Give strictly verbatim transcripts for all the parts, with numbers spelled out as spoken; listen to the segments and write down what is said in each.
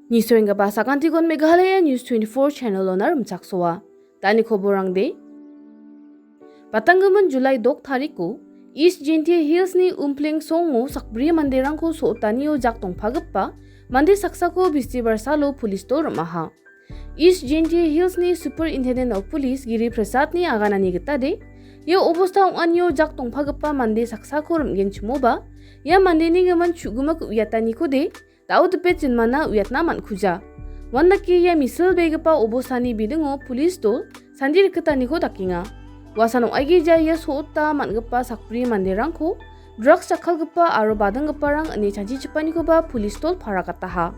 Nisoenggipa sakantikon Meghalaya News twenty-four channel-ona rimchaksoa. Dani koborangde. Patanggimin July dok tariko East Jaintia Hills-ni Umpleng songo sakbri manderangko so·otanio jak dongpagipa mande saksako bistibar salo police-o rimaha. East Jaintia Hills-ni Superintendent of Police Giri Prasad-ni aganani gitade, ia obosta ong·anio jak dongpagipa mande saksako rimgenchimoba, ia mandeni gimin chu·gimik uiatanikode, dao dipet jinmana uiatna man·kuja. Uandake ia misilbegipa obostani bidingo police dol sandi rikitaniko dakenga. Uasan ong·aigija ia so·ota man·gipa sakbri manderangko drugs jakkalgipa aro badinggiparang ine chanchichipanikoba police dol paragataha.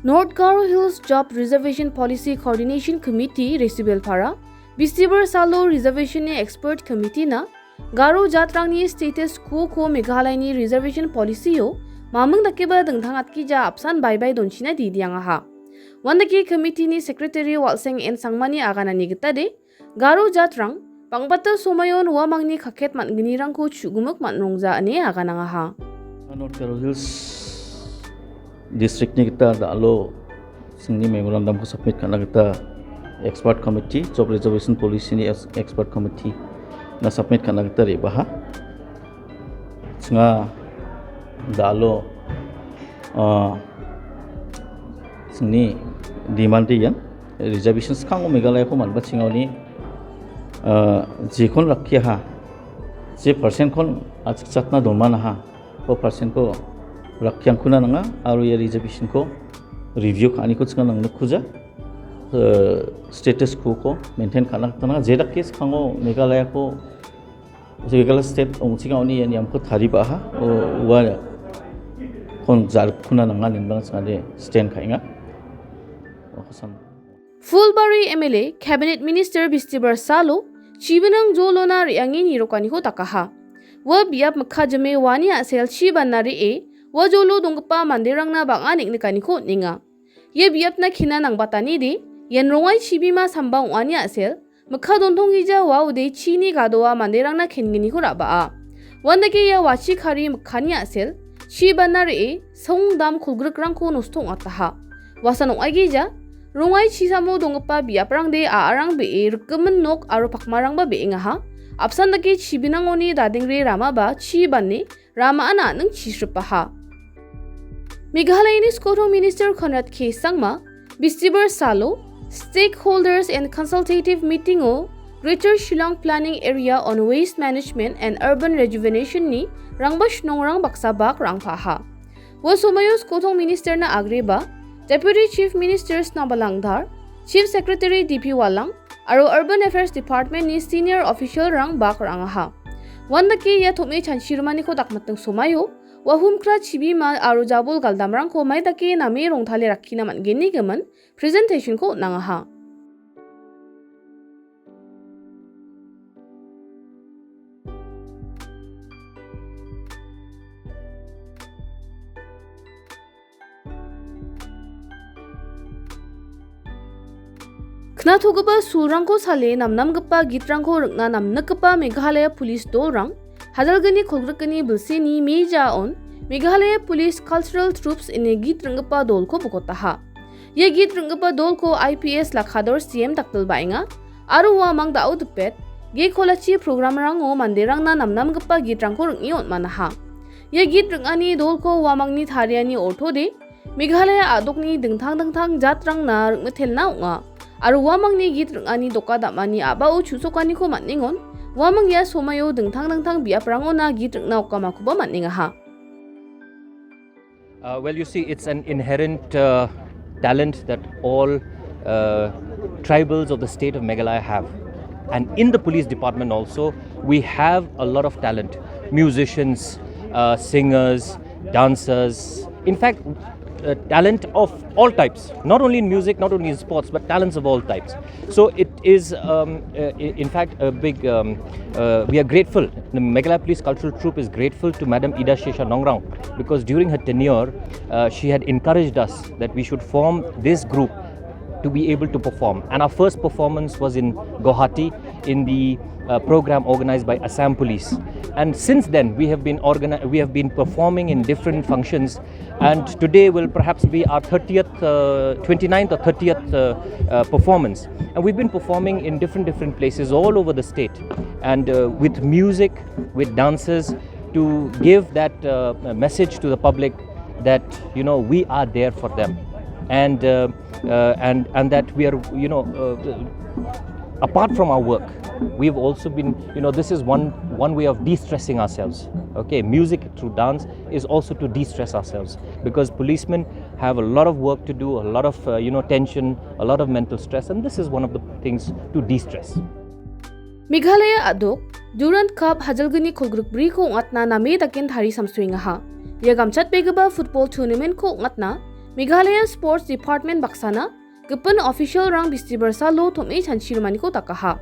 North Garo Hills Job Reservation Policy Coordination Committee Resubelpara, bistibar salo reservation-ni expert committee-na Garo jatrangni status quo-ko Meghalayani reservation policy-o maming dakeba dingtang atkija apsan baibai donchina didiangaha. Uandake committee-ni secretary Walseng N Sangmani aganani gitade, Garo jatrang bang·bata somayon uamangni kaket man·gnirangko chu·gimik man·rongja ine aganangaha. North Garo Hills district-ni gita da·alo singni memorandum-ko submit ka·na gita expert committee, Job Reservation Policy-ni ex-, expert committee-na submit ka·na gita re·baha. Chinga da·alo, ah, singni demand-de ian reservation skango Meghalayako man·bachengaoni, ah, jekon rakkiaha, je percent-kon achikchatna donmanaha. Four percent-ko rakkiangkuna nanga, aro ia reservation-ko review ka·aniko chinga nang nikkuja. Eh, status quo-ko maintain ka·na gita nanga. Jedake skango Meghalayako, Meghalaya state ong·chinga oni ia niamko taribaha, o, ua kon jarkuna nanga inbang chingade stand ka·enga. Okosan. Phulbari M L A Cabinet Minister bistibar salo chibinang jolona re·ange nirokaniko dakaha. Ua biap mikka jime uani a·sel chi banna re·e, ua jolo donggipa manderangna bang·a neng·nikaniko on·enga. Ia biapna kina nangbatanide, ian rongai chibima samba ong·ani a·sel, mikka dontonggija uaode chini gadoa manderangna kengniko ra·baa. Uandake ia wachi kari mikkani a·sel, chi banna re·e, song dam kolgrikrangko nosto ong·ataha. Uasan ong·aigija, rongai chisamo donggipa biaprangde a·arang be·e rikgimin nok aro pakmarangba be·engaha. Apsan dake chibinangoni dadengre ramaba chi bane rama an·a ning chisripaha. Meghalayani Skotong Minister Conrad K Sangma, bistibar salo, Stakeholders and Consultative Meeting-o Greater Shillong Planning Area on Waste Management and Urban Rejuvenation-ni rangba shnongrang baksa bak rangpaha. Ua somaio Skotong Minister-na agreba, Deputy Chief Minister Snaba Langdar, Chief Secretary D P Walang, aro Urban Affairs Department-ni senior official-rang bak rangaha. Uandake ia tom·e chanchirimaniko dakmiting somaio, ua humkra chibima aro jabol galdamrangko maidake name rongtale rakkina man·genigimin presentation-ko on·angaha. Knatogipa sulrangko sale namnamgipa gitrangko ring·na namnikgipa Meghalaya Police dolrang, Hajalgni kolgrikgni bilsini meja on Meghalaya Police Cultural Troops ine git ring·gipa dolko bokotaha. Ia git ring·gipa dolko I P S Lakhador C M dakdilbaenga aro uamang da·o dipet, ge kolachi programrango manderangna namnamgipa gitrangko ring·e on·manaha. Ia git ring·ani dolko uamangni tariani ortode, Meghalaya a·dokni dingtang dingtang jatrangna ring·mitelna ong·a. Aro uamangni git ring·ani doka dam·ani a·bao chu·sokaniko man·engon, uamang ia somaio dingtang dingtang biaprangona git ring·na okamakoba man·engaha. Uh, well, you see, it's an inherent, uh, talent that all, uh, tribals of the state of Meghalaya have. And in the police department also, we have a lot of talent. Musicians, uh, singers, dancers. In fact, uh, talent of all types. Not only in music, not only in sports, but talents of all types. So it is, um, uh, i-, in fact, a big, um, uh, we are grateful. The Meghalaya Police Cultural Troupe is grateful to Madam Ida Shesha Nongrang because during her tenure, uh, she had encouraged us that we should form this group to be able to perform. And our first performance was in Guwahati in the, uh, program organized by Assam Police. And since then, we have been organi-, we have been performing in different functions, and today will perhaps be our thirtieth, uh, twenty-ninth or thirtieth, uh, uh, performance. And we've been performing in different, different places all over the state, and, uh, with music, with dances, to give that, uh, message to the public that, you know, we are there for them, and, uh, uh, and, and that we are, you know, uh, apart from our work, we've also been, you know, this is one, one way of de-stressing ourselves. Okay, music through dance is also to de-stress ourselves, because policemen have a lot of work to do, a lot of, uh, you know, tension, a lot of mental stress, and this is one of the things to de-stress. Meghalaya a·dok Durand Cup hajilgni kolgrikbriko ong·atna name daken tari samsoengaha. Ia gamchatbegipa football tournamentko ong·atna Meghalaya Sports Department baksana gipin officialrang bistibar salo tom·e chanchiromaniko dakaha.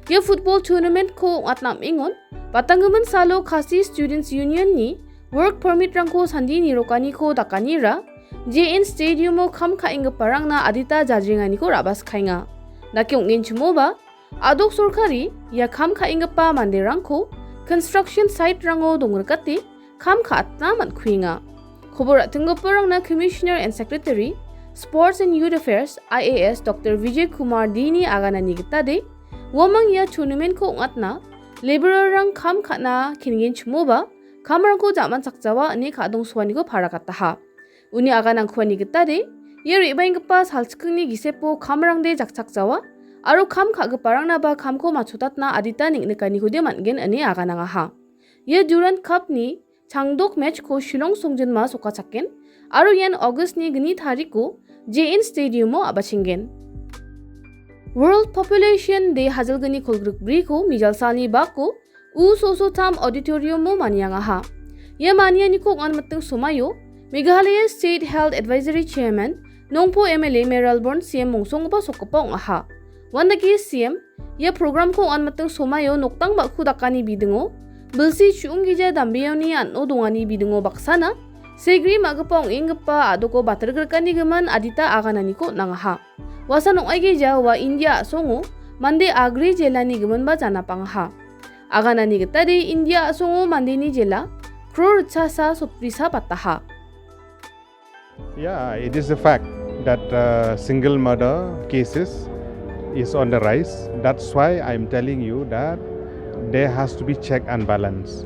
Ia football tournamentko ong·atna am·engon batanggimin salo Khasi Students Unionni work permitrangko sandi nirokaniko dakanira J N Stadiumo kam ka·enggiparangna adita jajrenganiko ra·baskaenga. Dake ong·genchimoba, a·dok sorkari ia kam ka·enggipa manderangko construction site-rango dongrikate kam ka·atna man·kuenga. Kobor ra·tinggiparangna Commissioner and Secretary, Sports and Youth Affairs, I A S, Doctor Vijay Kumar D-ni aganani gitade, uamang ia tournamentko ong·atna labourerrang kam ka·na kengenchimoba, kamrangko ja·man chakjawa ine ka·dongsoaniko parakataha. Uni aganangkuani gitade, ia re·baenggipa salchikkingni gisepo kamrangde jakchakjawa aro kam ka·giparangnaba kamko matchotatna adita neng·nikaniko de man·gen ine aganangaha. Ia Durand Cup-ni changdok match-ko Shillong songjinma sokachaken aro ian August-ni gni tariko J N Stadium-o a·bachenggen. World Population Day hajilgni kolgrikbriko mijalsalni bako U Soso Tham Auditorium-o maniangaha. Ia manianiko ong·an miting somaio Meghalaya State Health Advisory Chairman Nongpo M L A Mayralborn C M mongsonggipa sokgipa ong·aha. Uandake C M ia programko ong·an miting somaio noktang ba·ku dakani bidingo, bilsi chu·onggija dambeoni an·o dongani bidingo baksana, segri ma·gipa ong·enggipa a·doko batirgrikani gimin adita agananiko on·angaha. Uasan ong·aigija ua India a·songo mande agri jelani giminba janapangaha. Aganani gitade India a·songo mandeni jela kro ritchasa sotbrisa bataha. Yeah, it is a fact that uh, single mother cases is on the rise. That's why I'm telling you that there has to be check and balance.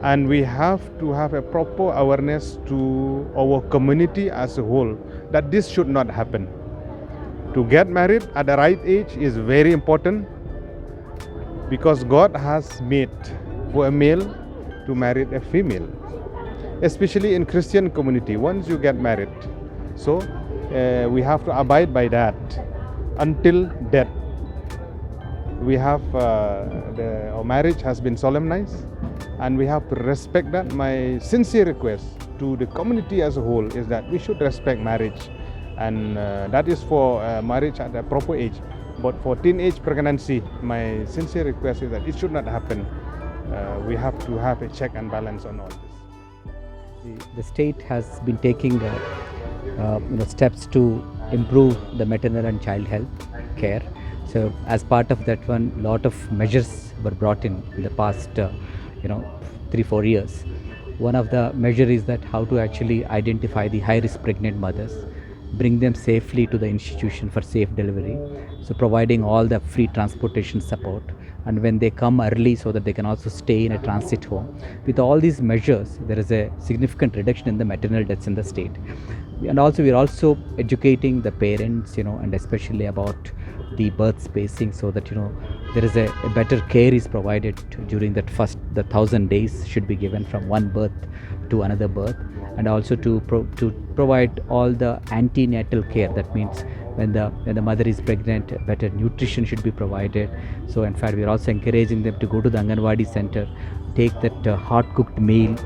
And we have to have a proper awareness to our community as a whole that this should not happen. To get married at the right age is very important, because God has made for a male to marry a female, especially in Christian community, once you get married. So uh, we have to abide by that until death. We have uh, the, our marriage has been solemnized, and we have to respect that. My sincere request to the community as a whole is that we should respect marriage, and uh, that is for uh, marriage at a proper age. But for teenage pregnancy, my sincere request is that it should not happen. Uh, we have to have a check and balance on all this. The, the state has been taking uh, uh, you know, steps to improve the maternal and child health care. So, as part of that one, lot of measures were brought in in the past, uh, you know, three four years. One of the measure is that how to actually identify the high risk pregnant mothers, bring them safely to the institution for safe delivery. So providing all the free transportation support, and when they come early so that they can also stay in a transit home. With all these measures, there is a significant reduction in the maternal deaths in the state. And also, we are also educating the parents, you know, and especially about the birth spacing, so that, you know, there is a, a better care is provided during that first, the thousand days should be given from one birth to another birth, and also to pro- to provide all the antenatal care. That means when the when the mother is pregnant, better nutrition should be provided. So in fact, we are also encouraging them to go to the Anganwadi center, take that uh, hot cooked meal.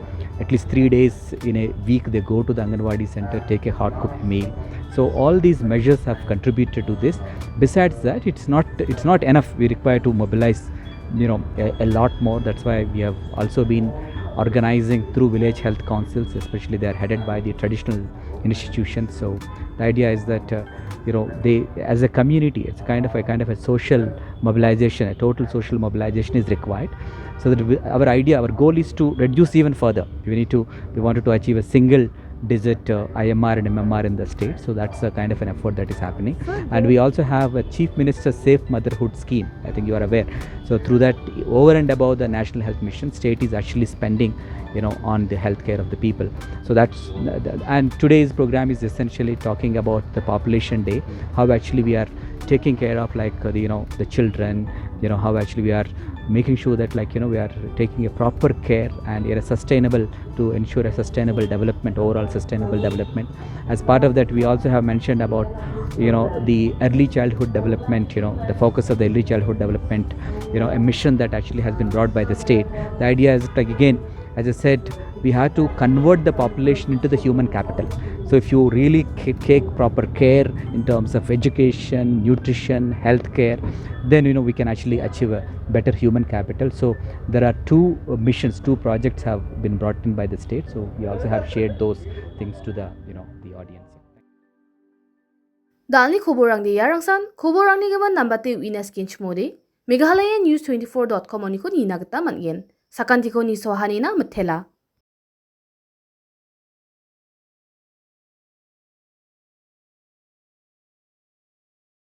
At least three days in a week, they go to the Anganwadi center, take a hot cooked meal. So all these measures have contributed to this. Besides that, it's not it's not enough. We require to mobilize, you know, a, a lot more. That's why we have also been organizing through village health councils, especially they are headed by the traditional institutions. So the idea is that uh, you know, they, as a community, it's kind of a, kind of a social mobilization, a total social mobilization is required. So that we, our idea, our goal is to reduce even further. We need to, we wanted to achieve a single digit uh, I M R and M M R in the state. So that's a kind of an effort that is happening. And we also have a Chief Minister's Safe Motherhood Scheme. I think you are aware. So through that, over and above the National Health Mission, state is actually spending, you know, on the healthcare of the people. So that's, and today's program is essentially talking about the Population Day, how actually we are taking care of, like, uh, the, you know, the children, you know, how actually we are making sure that, like, you know, we are taking a proper care and in a sustainable, to ensure a sustainable development, overall sustainable development. As part of that, we also have mentioned about, you know, the early childhood development, you know, the focus of the early childhood development, you know, a mission that actually has been brought by the state. The idea is, like, again, as I said, we have to convert the population into the human capital. So if you really ca- take proper care in terms of education, nutrition, healthcare, then, you know, we can actually achieve a better human capital. So there are two uh, missions, two projects have been brought in by the state. So we also have shared those things to the, you know, the audience. Dalni koborangde iarangsan, koborangni gimin nambate uina skinchmode, Meghalaya News twenty-four dot com oniko nina gita man·gen. Sakantiko nisoahanina mitela.